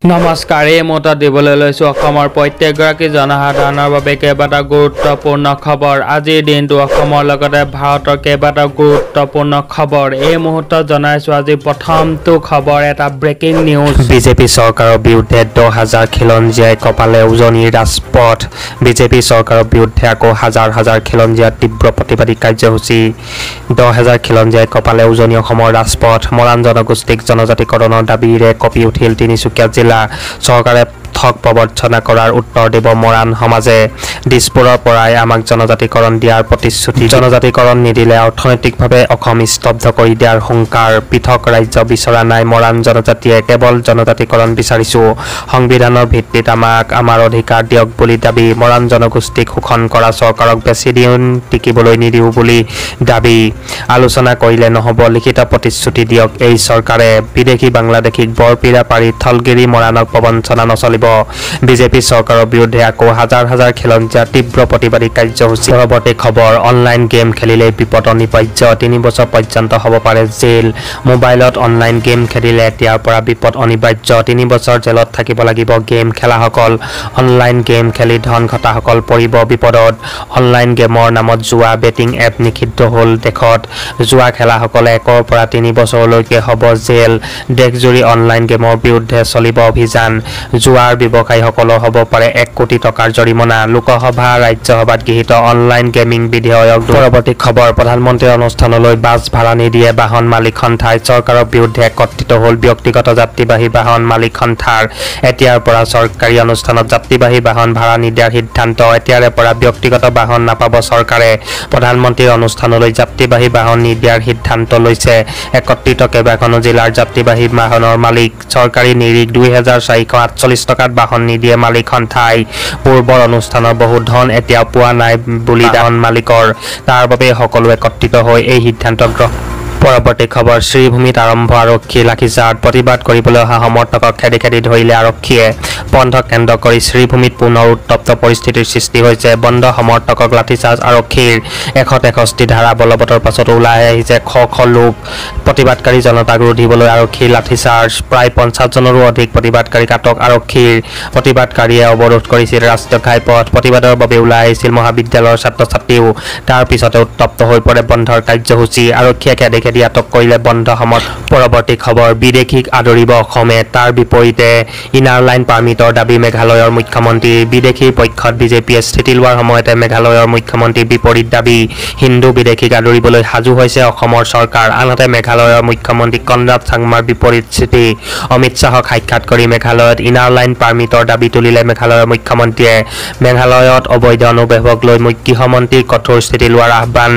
নমস্কাৰ, এই মুহূৰ্তত দিবলৈ লৈছোঁ অসমৰ প্ৰত্যেকগৰাকী জনসাধাৰণৰ বাবে কেইবাটাও গুৰুত্বপূৰ্ণ খবৰ। আজিৰ দিনটো অসমৰ লগতে ভাৰতৰ কেইবাটাও গুৰুত্বপূৰ্ণ খবৰ এই মুহূৰ্তত জনাইছোঁ। আজি প্ৰথমটো খবৰ এটা ব্ৰেকিং নিউজ। বিজেপি চৰকাৰৰ বিৰুদ্ধে 10,000 খিলঞ্জীয়াই কঁপালে উজনিৰ ৰাজপথ। বিজেপি চৰকাৰৰ বিৰুদ্ধে আকৌ হাজাৰ হাজাৰ খিলঞ্জীয়াৰ তীব্ৰ প্ৰতিবাদী কাৰ্যসূচী। 10,000 খিলঞ্জীয়াই কঁপালে উজনি অসমৰ ৰাজপথ। মৰাণ জনগোষ্ঠীক জনজাতিকৰণৰ দাবীৰে কঁপি উঠিল তিনিচুকীয়া জিলা। চৰকাৰে ঠগ প্ৰবঞ্চনা কৰাৰ উত্তৰ দিব মৰাণ সমাজে। দিছপুৰৰ পৰাই আমাক জনজাতিকৰণ দিয়াৰ প্ৰতিশ্ৰুতি। জনজাতিকৰণ নিদিলে অৰ্থনৈতিকভাৱে অসম স্তব্ধ কৰি দিয়াৰ হুংকাৰ। পৃথক ৰাজ্য বিচৰা নাই মৰাণ জনজাতিয়ে, কেৱল জনজাতিকৰণ বিচাৰিছো। সংবিধানৰ ভিত্তিত আমাক আমাৰ অধিকাৰ দিয়ক বুলি দাবী। মৰাণ জনগোষ্ঠীক শোষণ কৰা চৰকাৰক বেছি দিন টিকিবলৈ নিদিওঁ বুলি দাবী। আলোচনা কৰিলে নহ'ব, লিখিত প্ৰতিশ্ৰুতি দিয়ক এই চৰকাৰে। বিদেশী বাংলাদেশীক বৰপীৰা পাৰি থলগিৰি মৰাণক প্ৰবঞ্চনা নচলিব। বিজেপি চৰকাৰৰ বিৰুদ্ধে আকৌ হাজাৰ হাজাৰ খিলঞ্জীয়াৰ তীব্ৰ প্ৰতিবাদী কাৰ্যসূচী। পৰৱৰ্তী খবৰ, অনলাইন গেম খেলিলেই বিপদ অনিবাৰ্য, 3 বছৰ পৰ্যন্ত হ'ব পাৰে জেল। মোবাইলত অনলাইন গেম খেলিলে এতিয়াৰ পৰা বিপদ অনিবাৰ্য, 3 বছৰ জেলত থাকিব লাগিব গেম খেলাসকল। অনলাইন গেম খেলি ধন ঘটাসকল পৰিব বিপদত। অনলাইন গেমৰ নামত জুৱা, বেটিং এপ নিষিদ্ধ হ'ল দেশত। জুৱা খেলাসকলে 1ৰ পৰা 3 বছৰলৈকে হ'ব জেল। দেশজুৰি অনলাইন গেমৰ বিৰুদ্ধে চলিব অভিযান। জুৱাৰ ব্যৱসায়ীসকলৰ হ'ব পাৰে 1 কোটি টকাৰ জৰিমনা। লোকসভা ৰাজ্যসভাত গৃহীত অনলাইন গেমিং বিধেয়ক। পৰৱৰ্তী খবৰ, প্ৰধানমন্ত্ৰীৰ অনুষ্ঠানলৈ বাছ ভাড়া নিদিয়ে বাহন মালিক সন্থাই। চৰকাৰৰ বিৰুদ্ধে একত্ৰিত হ'ল ব্যক্তিগত যাত্ৰীবাহী বাহন মালিক সন্থাৰ। এতিয়াৰ পৰা চৰকাৰী অনুষ্ঠানত যাত্ৰীবাহী বাহন ভাড়া নিদিয়াৰ সিদ্ধান্ত। এতিয়াৰে পৰা ব্যক্তিগত বাহন নাপাব চৰকাৰে। প্ৰধানমন্ত্ৰীৰ অনুষ্ঠানলৈ যাত্ৰীবাহী বাহন নিদিয়াৰ সিদ্ধান্ত লৈছে একত্ৰিত কেইবাখনো জিলাৰ যাত্ৰীবাহী বাহনৰ মালিক। চৰকাৰী নিৰিখ 2,448 টকাত বাহন নিদিয়ে মালিক সন্থাই। পূৰ্বৰ অনুষ্ঠানৰ বহু ধন এতিয়াও পোৱা নাই বুলি বাহন মালিকৰ। তাৰ বাবে সকলো একত্ৰিত হৈ এই সিদ্ধান্ত গ্ৰহণ। পৰৱৰ্তী খবৰ, শ্ৰীভূমিত আৰম্ভ আৰক্ষীৰ লাঠিচাৰ্জ। প্ৰতিবাদ কৰিবলৈ অহা সমৰ্থকক খেদি খেদি ধৰিলে আৰক্ষীয়ে। বন্ধক কেন্দ্ৰ কৰি শ্ৰীভূমিত পুনৰ উত্তপ্ত পৰিস্থিতিৰ সৃষ্টি হৈছে। বন্ধ সমৰ্থকক লাঠিচাৰ্জ আৰক্ষীৰ। 163 ধাৰা বলবতৰ পাছত ওলাই আহিছে শ শ লোক। প্ৰতিবাদকাৰী জনতাক ৰোধিবলৈ আৰক্ষীৰ লাঠিচাৰ্জ। প্ৰায় 50 জনৰো অধিক প্ৰতিবাদকাৰীক আটক আৰক্ষীৰ। প্ৰতিবাদকাৰীয়ে অৱৰোধ কৰিছিল ৰাষ্ট্ৰীয় ঘাইপথ। প্ৰতিবাদৰ বাবে ওলাই আহিছিল মহাবিদ্যালয়ৰ ছাত্ৰ-ছাত্ৰীও। তাৰ পিছতে উত্তপ্ত হৈ পৰে বন্ধৰ কাৰ্যসূচী। আৰক্ষীয়ে খেদি খেদি আটক কৰিলে বন্ধ সমৰ্থক। পৰৱৰ্তী খবৰ, বিদেশীক আদৰিব অসমে, তাৰ বিপৰীতে ইনাৰ লাইন পাৰ্মিটৰ দাবী মেঘালয়ৰ মুখ্যমন্ত্ৰীৰ। বিদেশীৰ পক্ষত বিজেপিয়ে স্থিতি লোৱাৰ সময়তে মেঘালয়ৰ মুখ্যমন্ত্ৰীৰ বিপৰীত দাবী। হিন্দু বিদেশীক আদৰিবলৈ সাজু হৈছে অসমৰ চৰকাৰ। আনহাতে মেঘালয়ৰ মুখ্যমন্ত্ৰী কনৰাড চাংমাৰ বিপৰীত স্থিতি। অমিত শ্বাহক সাক্ষাৎ কৰি মেঘালয়ত ইনাৰ লাইন পাৰ্মিটৰ দাবী তুলিলে মেঘালয়ৰ মুখ্যমন্ত্ৰীয়ে। মেঘালয়ত অবৈধ অনুপ্ৰৱেশক লৈ গৃহমন্ত্ৰীৰ কঠোৰ স্থিতি লোৱাৰ আহ্বান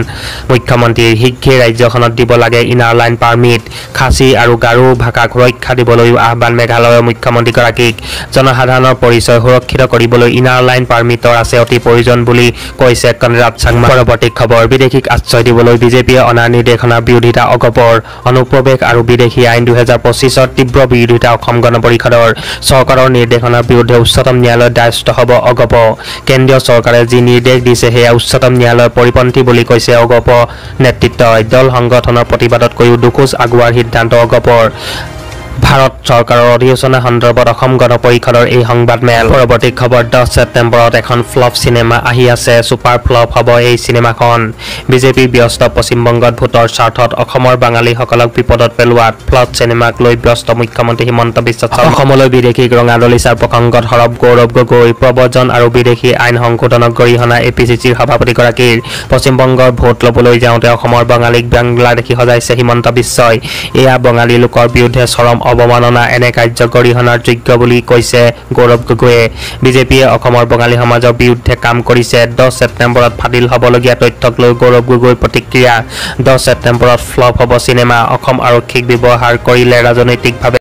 মুখ্যমন্ত্ৰীৰ। শীঘ্ৰেই ৰাজ্যখনত দিব লাগে ইনাৰ লাইন পাৰ্মিট। খাচী আৰু গাৰো ভাষাক সুৰক্ষা দিবলৈও আহ্বান মেঘালয়ৰ মুখ্যমন্ত্ৰীগৰাকীক। জনসাধাৰণৰ পৰিচয় সুৰক্ষিত কৰিবলৈ ইনাৰ লাইন পাৰ্মিটৰ আছে অতি প্ৰয়োজন বুলি কৈছে কনৰাড চাংমা। পৰৱৰ্তী খবৰ, বিদেশীক আশ্ৰয় দিবলৈ বিজেপিয়ে অনা নিৰ্দেশনাৰ বিৰোধিতা অগপৰ। অনুপ্ৰৱেশ আৰু বিদেশী আইন 2025ৰ তীব্ৰ বিৰোধিতা অসম গণ পৰিষদৰ। চৰকাৰৰ নিৰ্দেশনাৰ বিৰুদ্ধে উচ্চতম ন্যায়ালয়ত দ্বাৰস্থ হ'ব অগপ। কেন্দ্ৰীয় চৰকাৰে যি নিৰ্দেশ দিছে সেয়া উচ্চতম ন্যায়ালয়ৰ পৰিপন্থী বুলি কৈছে অগপ নেতৃত্বই। দল সংগঠনৰ প্ৰতিবাদতকৈও দুখোজ আগুৱাৰ সিদ্ধান্ত অগপৰ। ভাৰত চৰকাৰৰ অধিসূচনা সন্দৰ্ভত অসম গণ পৰিষদৰ এই সংবাদমেল। পৰৱৰ্তী খবৰ, 10 ছেপ্টেম্বৰত এখন ফ্লপ চিনেমা আহি আছে। ছুপাৰ ফ্লপ হ'ব এই চিনেমাখন। বিজেপি ব্যস্ত পশ্চিমবংগত ভোটৰ স্বাৰ্থত অসমৰ বাঙালীসকলক বিপদত পেলোৱাত। ফ্লপ চিনেমাক লৈ ব্যস্ত মুখ্যমন্ত্ৰী হিমন্ত বিশ্ব শৰ্মা। অসমলৈ বিদেশীক ৰঙা দলিচাৰ প্ৰসংগত সৰব গৌৰৱ গগৈ। প্ৰব্ৰজন আৰু বিদেশী আইন সংশোধনক গৰিহণা এ পি চি চিৰ সভাপতিগৰাকীৰ। পশ্চিমবংগৰ ভোট ল'বলৈ যাওঁতে অসমৰ বাঙালীক বাংলাদেশী সজাইছে হিমন্ত বিশ্বই। এয়া বঙালী লোকৰ বিৰুদ্ধে চৰম অৱমাননা। এনে কাৰ্য গৰিহণাৰ যোগ্য বুলি কৈছে গৌৰৱ গগৈয়ে। বিজেপিয়ে অসমৰ বঙালী সমাজৰ বিৰুদ্ধে কাম কৰিছে। 10 ছেপ্টেম্বৰত ফাদিল হ'বলগীয়া তথ্যক লৈ গৌৰৱ গগৈৰ প্ৰতিক্ৰিয়া। 10 ছেপ্টেম্বৰত ফ্লপ হ'ব চিনেমা। অসম আৰক্ষীক ব্যৱহাৰ কৰিলে ৰাজনৈতিকভাৱে।